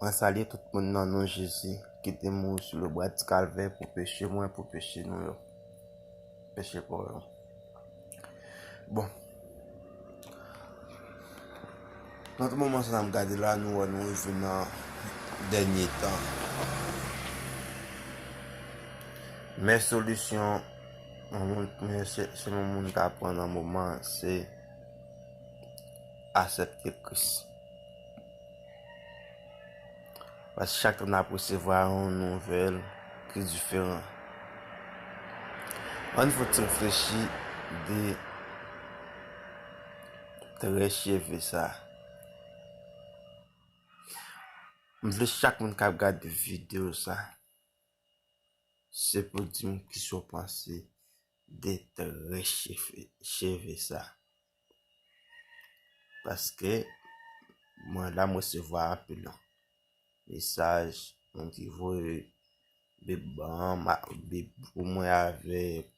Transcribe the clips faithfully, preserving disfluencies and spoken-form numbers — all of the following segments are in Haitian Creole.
Mwen salye tout moun nan non Jezi ki te mouri sou le bwa di Kalvè pou peche mwen, pou peche nou yo, peche pa w yo. Bon, nan tout moman sa n ap gade la, nou wè nou rive nan dènye tan. Men solisyon, yon moun, men se, se yon moun ka pran nan moman, se aksepte Kris. Paske chak tan n ap resevwa yon nouvèl ki diferan. Ann fè ti reflechi de trè cheve sa. M vle chak moun k ap gade videyo sa, se pou di m kisa w panse de trè cheve, cheve sa. Paske mwen la, m resevwa anpil mesaj, moun ki voye Bib ban m, Bib pou mwen avèk,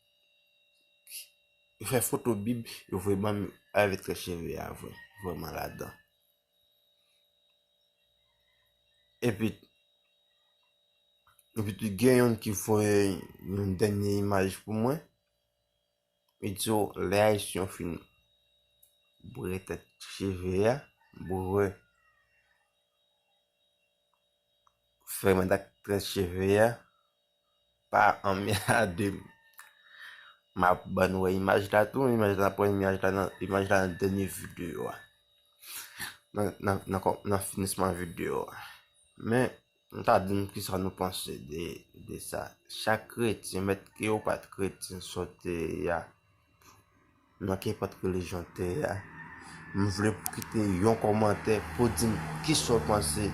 yo fè foto Bib, yo voye ban m avèk trè cheve a, vre, vrèman ladan. Epi, epi tou gen youn ki voye yon dènye imaj pou mwen. Li di w, lè Ayisyen fin bwè trè cheve a, bwè fèmen ak trè cheve a, pa anmède m. M ap ban nou wè imaj la tou, imaj la, pran imaj la nan, imaj la nan dènye videyo a. Nan, nan, nan, kò- nan finisman videyo a. Men, nou ta di m kisa nou panse de, de sa. Chak kretyen, mèt ke ou pa t kretyen, sa w te ye a, nan kenpòt relijyon w te ye a, m vle pou kite yon kòmantè pou di m kisa w panse,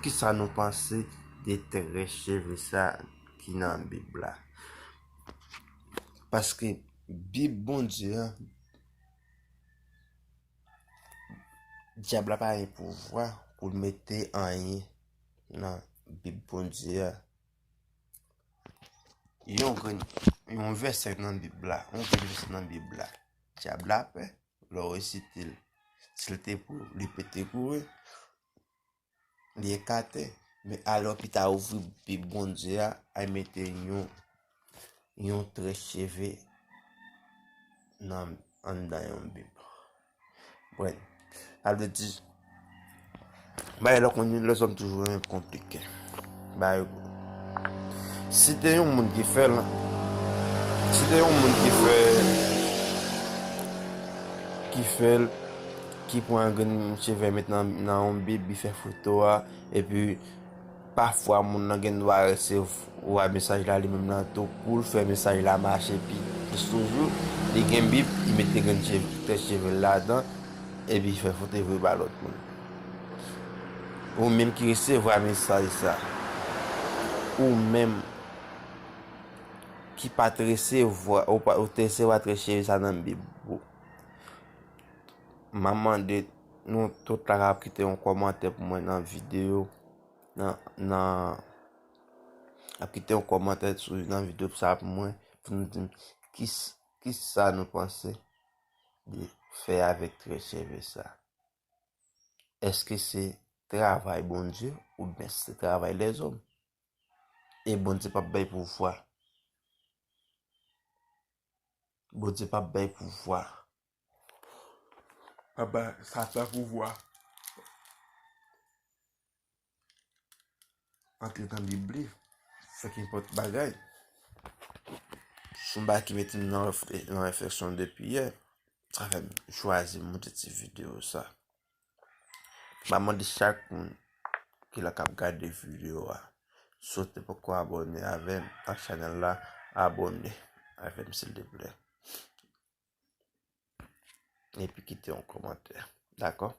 kisa nou panse de trè cheve sa ki nan Bib la. Paske Bib Bondye a, dyab la pa gen pouvwa pou l mete anyen nan Bib Bondye a. Yon grenn, yon vèsè nan Bib la, yon grenn vèsè nan Bib la, dyab la pè lè w resite l. Si l te pou li pete kouri, li ekate. Men alò pita ouvri Bib Bondye a, al mete yon, yon trè cheve nan, anndan yon Bib. Wè. Sa vle di, bagay la konn lèzòm toujou renmen konplike. Bagay, si te yon moun ki fè l, si te yon moun ki fè, ki fè l, ki pran grenn cheve met nan, nan yon Bib, li fè foto a, epi pafwa moun nan gen dwa resevwa mesaj la li menm nan tou, pou l fè mesaj la mache pi plis toujou. Li gen Bib, li mete grenn cheve, trè cheve l ladan, epi li fè foto voye ba lòt moun. Ou menm ki resevwa mesaj sa, ou menm ki pa t resevwa, ou pa, ou te resevwa trè cheve sa nan Bib ou. M ap mande nou tout la k ap kite yon kòmantè pou mwen nan videyo, nan, nan, ap kite yon kòmantè sou, nan videyo sa pou mwen, pou nou di m ki, kisa nou panse de fè avèk trè cheve sa. Èske se travay Bondye oubyen se travay lèzòm? E Bondye p ap bay pouvwa. Bondye p ap bay pouvwa. P ap bay Satan pouvwa. Antre nan Bib li, fè kenpòt bagay. Se yon bagay ki mete m nan refle-, nan refleksyon depi yè. Sa fè m chwazi monte ti videyo sa. M ap mande chak moun ki la k ap gade videyo a, si w te poko abòne avè m ak chanèl la, abòne avè m silteplè. Epi kite yon kòmantè. Dakò?